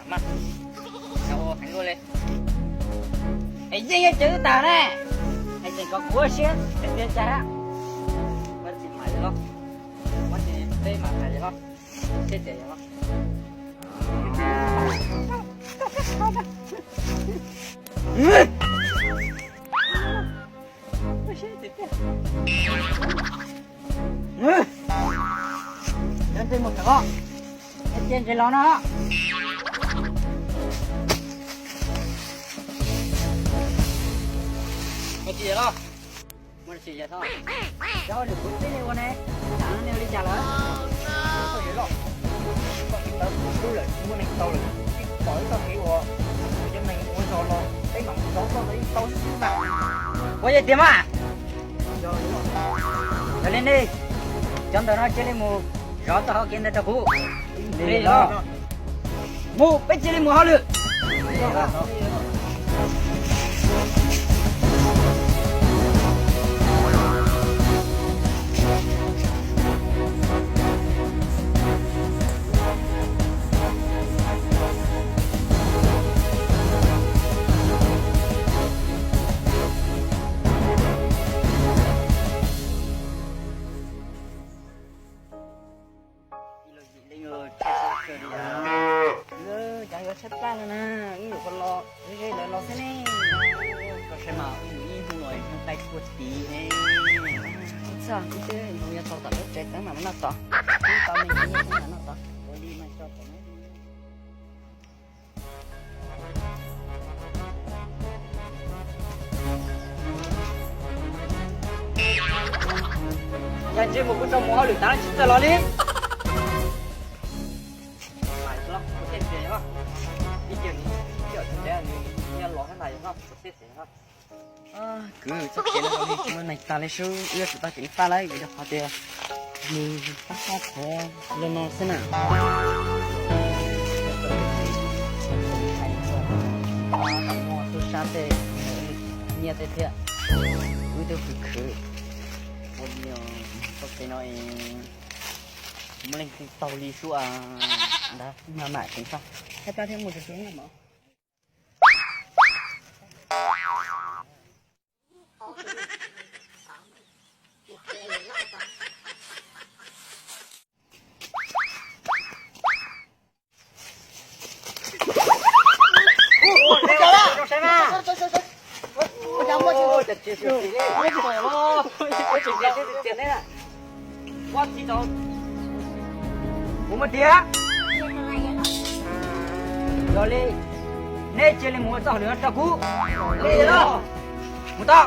Mas, heev luaj li. Es yeej yuav cawv tag ne. Es tseem kom kuv ua siab tiag tiag cas. Muab tsis mam los, muab tsis peb mam hais los, seb tias yog los. Cov ntsej muag tawv, cia ntsej los no. Ua tsis yog los? Muaj tsis yog tod. Cov hauj lwm kuv tib leeg ua ne, tsam no nej ua li cas lawm? Koj yuav loj, koj tsis tawv kuv lub lawm, tsis muaj neeg tau lawm, tsis pom ib txoj kev uas kuv cov neeg ua zog los peb mam mus zov koj tau ib tau xwb mas. Ua yog tiag mas. Yog li nej cov ntawm no cia li mus zov txoj hau kev ntawd rau kuv. Li los, mus, peb cia li mus hauj lwm. Cov yuav tshaib plab no na, wb yuav qhov los ze ze lawv los xwb ne. Koj saib mas, wb mus ib hnub no hnub qaij tshua tid. Txog ib tug yog tau tom lub tsev teeb mam noj tod. Wb tau me ntsis nyiaj mam noj tod. Ua li mas tso tom no. Yog ntsej muag kuv tso mus hauj lwm tas tsis txawj los li. Ib co nws coj tsis ntev nws los hab na yog no. Kwv txoj kev no li tsis muaj neeg tag li sub, wb yuav tsum tau ceev faj lawm vim rau qhov tias nws pab fab qhov zoo no xwb na. Muaj tub sab tej, nyiaj tej thiab, wb twb khwv khwv. Ua li txoj kev no es tsis muaj leej twg taug li sub a. Ntawd mam mam ceev faj. Tshaib plab thiab mus tsuag tsuag na mog. Kuv muaj tiag. Yog li, neb cia li mus ua txoj hauj lwm no rau kuv. Li los, mus tau.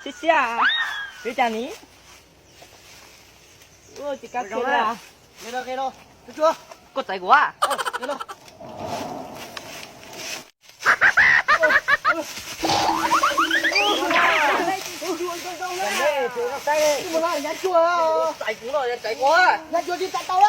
Xiab xiab, ua cas ni? Ua cas kab kiag li. Koj txais kuv a? Txais kuv los txais kuv.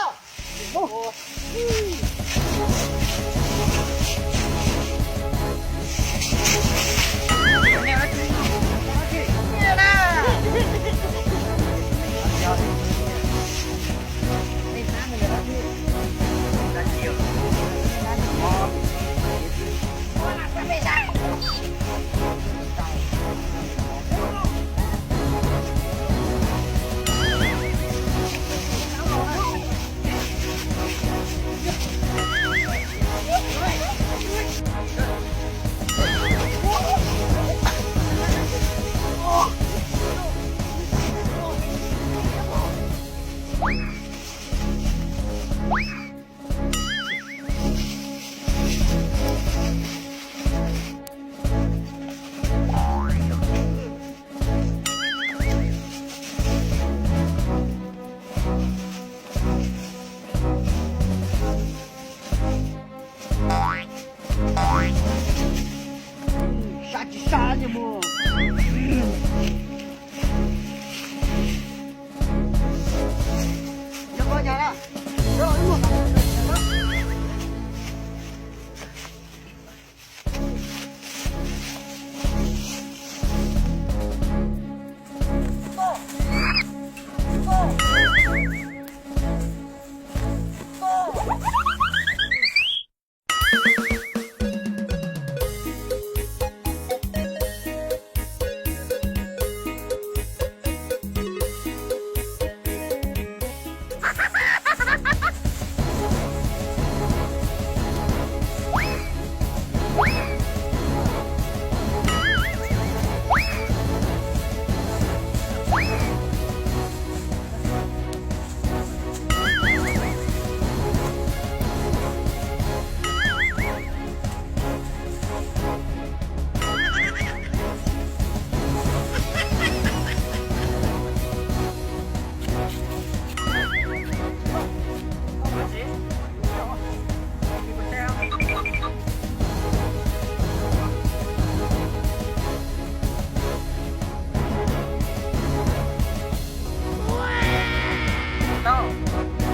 Tau,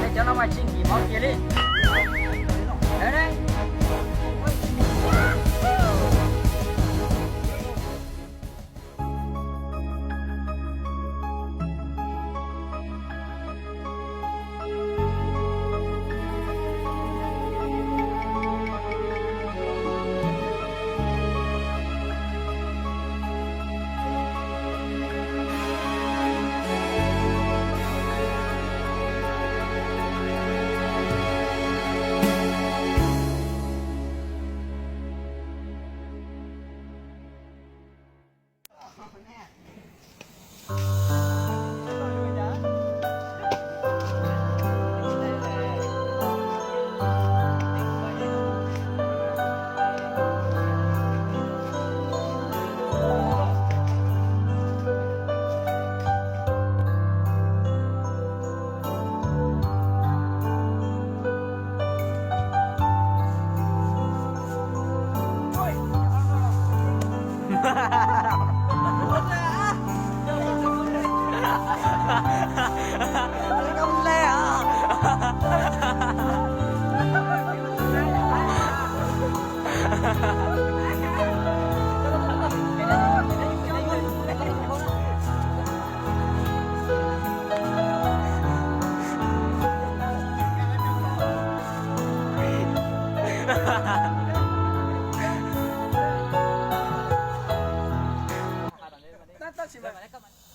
tej cov no mas tsis nkim mov kiag li. Tab sis mas